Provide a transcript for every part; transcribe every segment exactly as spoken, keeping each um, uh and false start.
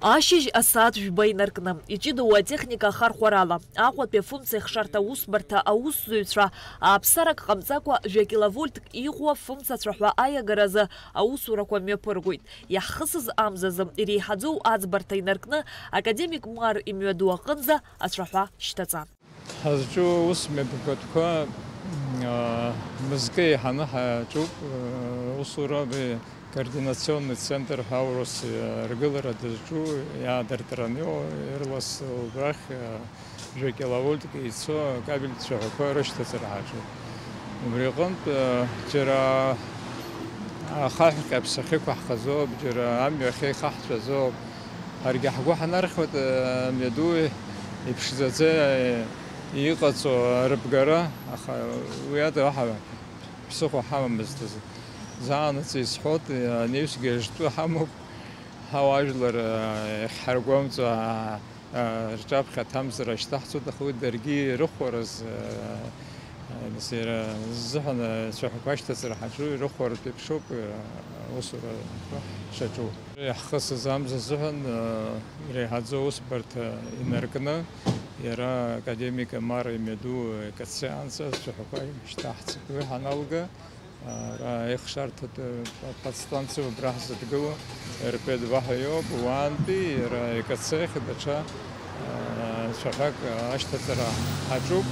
Ашьыжь асааҭ жәба инаркны, иҷыдоу атехника ахархәарала, Аҟәатәи афымцеихшарҭа аусбарҭа аусзуҩцәа ааԥсарак ҟамҵакәа жәа киловольтк иӷәӷәа афымца ацәаҳәа аиагаразы аусурақәа мҩаԥыргоит. Иаҳхысыз амзазы иреиҳаӡоу аӡбарҭа инаркны, академик Мар имҩаду аҟынӡа ацәаҳәа шьҭаҵан. Ҳазҿу аус мҩаԥгатәқәа, аа, мызкы еиҳаны ҳаҿуп, аа, усура абри координационный центр ҳәа аурыс, аа, ргылара дызҿу иаадыртраны иҟоу, ирлас убрахь, аа, жәа киловольтк еицу акабельтә цәаҳәақәа рышьҭаҵара ҳаҿуп. Убри аҟынтә, аа, џьара ахаҳә кьаԥс ахьықәаҳхазоуп, џьара амҩа ахьеихаҳҵәазоуп. Ҳаргьы ҳгәы ҳанархьуеит, э, амҩаду иԥшӡаӡа, э, иҟаҵо арыбгара, аха уи ада уаҳа ԥсыхәа ҳамамызт азы. Заанаҵ исҳәоит, э, анеҩсгьы жтәы ҳамоуп, ҳауаажәлар, э, иахьҳаргәамҵуа, э, э, рҿаԥхьа аҭамзара шьҭаҳҵоит, аха уи даргьы ирыхәараз, э, э, нас иара ззыҳәан, э, цәаҳәақәа ашьҭаҵара ҳаҿу ирыхәаратә еиԥшоуп, э, аусура шаҿу. Иаҳхысыз амза азыҳәан, э, иреиҳаӡоу аусбарҭа инаркны, иара академик Мар имҩаду икацианӡа ацәаҳәақәа шьҭаҳҵеит. Уи ҳаналга, ара аихшарҭатә подстанциа убра ҳзыдгыло, Ерпедва ҳәа иоуп, уаантәи иара икациахь даҽа, э, цәаҳәак ашьҭаҵара ҳаҿуп.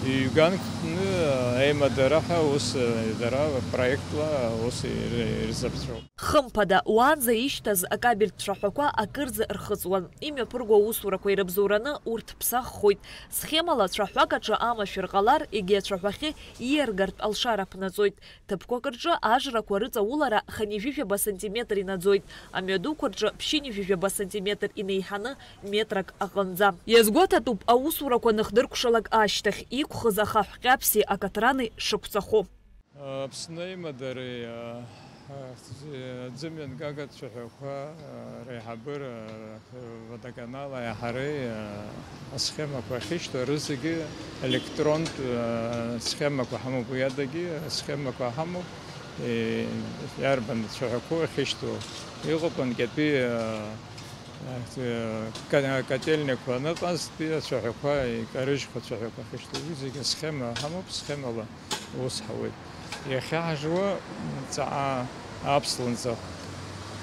Ҩганк кны аимадара ҳәа ус, э, дара проектла ус ир-, ирзаԥҵәоуп. Хымԥада, уаанӡа ишьҭаз акабельтә цәаҳәақәа акырӡа рхыҵуан. Имҩаԥырго аусурақәа ирыбзоураны урҭ ԥсаххоит. Схемала цәаҳәак аҿы амашәыр ҟалар, егьи ацәаҳәахьы ииаргартә алшара ԥнаҵоит. Ҭыԥқәак рҿы ажрақәа рыҵаулара хынҩажәижәаба сантиметр инаӡоит, амҩадуқәа рҿы ԥшьынҩажәижәаба сантиметр инеиҳаны метрак аҟынӡа. Иазгәаҭатәуп аусурақәа ныхдыркәшалак ашьҭахь иқәхыз ахаҳә ҟьаԥси акаҭрани шықәҵахо. Аԥсны аимадареи, а, а, аӡымҩангагатә цәаҳәақәа, а, реиҳабыра, а, водоканал аиаҳареи, а, асхемақәа ахьышьҭоу, рызегьы електронтә, а, схемақәа ҳамоуп, уи адагьы асхемақәа ҳамоуп, е, иарбан цәаҳәақәоу ахьышьҭоу. Иҟоуп анкьатәи, а, Ка-, котельниақәа аныҟазтәи ацәаҳәақәа, икарыжьхьоу ацәаҳәақәа ахьышьҭоу, уи зегьы асхема ҳамоуп, схемала аус ҳауеит. Иахьа ҳжуа ҵаҟа аԥслынӡа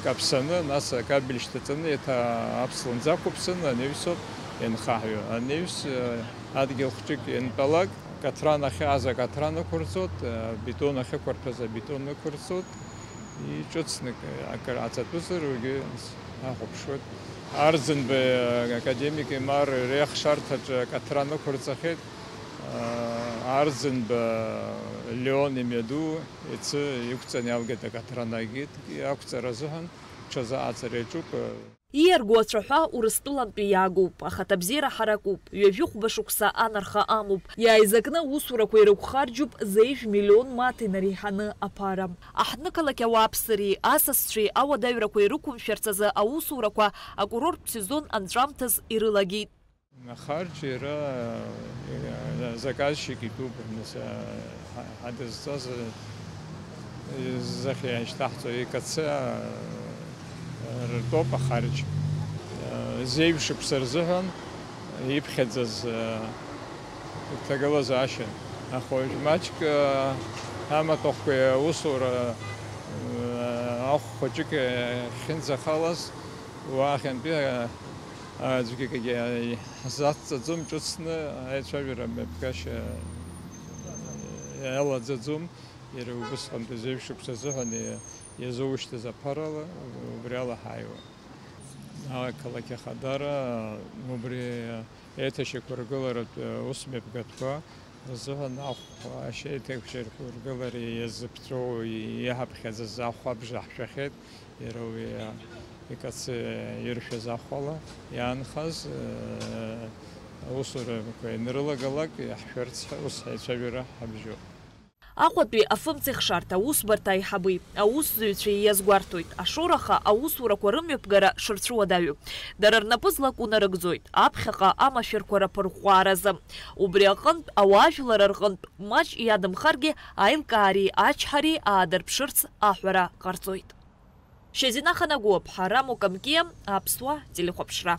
каԥсаны, нас акабель шьҭаҵаны, еиҭа аԥслынӡа ақәыԥсаны анаҩсоуп ианхаҳҩо. Анаҩс, э, адгьыл хәҷык иантәалак, Каҭран ахьааз акаҭран ықәырҵоит, бетон ахьықәырҭәаз абетон ықәырҵоит, иҿыцны акыр аҵатәызар, уигьы ҳахәаԥшуеит. Арӡынба академик Имар реихшарҭаҿы акаҭран ықәырҵахьеит. Арӡынба Леон имҩаду иацы иқәҵаны иалгеит акаҭран, агьыгь ақәҵара азыҳәан ҽазы аҵара иаҿуп. Ииарго ацәаҳәа Урыстәылантәи иаагоуп, ахаҭабзиара ҳаракуп, ҩажәи хәба шықәса анарха амоуп. Иааизакны аусурақәа ирықәхарџьуп зеижә миллион маҭ инареиҳаны аԥара. Аҳҭнықалақь ауааԥсыреи асасцәеи ауадаҩрақәа ирықәымшәарц азы аусурақәа акурорттә сезон анҵәамҭаз ирылагеит. Ахарџь иара, э, заказчик итәуп, нас, э, ҳа-, ҳадызҵаз, э, зхы иашьҭаҳҵо икацы, э, ртәоуп ахарџь. Э, зеижә шықәса рзыҳәан иԥхьаӡаз, э, иҭагылазаашьа. Аха уажә маҷк, э, амаҭәахәқәеи аусура, э, ахә хәыҷык, э, ахьынӡахалаз, уаахьынтәи, э, Аӡәгьы акгьы ҳзацҵаӡом, ҿыцны аицәажәара мҩаԥгашьа иалаӡаӡом, иара убысҟантәи зеижә шықәса азыҳәан иа-, иазоушьҭыз аԥарала убриала ҳааиуан. Ақалақь Ахадара убри аиҭашьақәыргыларатә ус мҩаԥгатәқәа рзыҳәан ахә ашьеиҭашьақәыргылара иазыԥҵәоу иаҳаԥхьаӡаз ахәабжа ҳшәахьеит. Иара уи икацы иршәыз ахәала иаанхаз, э, аусурақәа ианрылагалак иаҳшәарц ҳәа ус ҳаицәажәара ҳабжьоуп. Аҟәатәи афымцеихшарҭа аусбарҭа аиҳабы аусзуҩцәа иазгәарҭоит, ашоураха аусурақәа рымҩаԥгара шырцәуадаҩу. Дара рнапы злаку нарыгӡоит, аԥхьаҟа амашәырқәа раԥырӷәӷәааразы. Убри аҟынтә, ауаажәлар рҟынтә маҷ иадамхаргьы, аилкаареи ачҳареи аадырԥшырц аҳәара ҟарҵоит. Шьазина Ханагәыаԥҳа, Рамо Камкиа, Аԥсуа телехәаԥшра.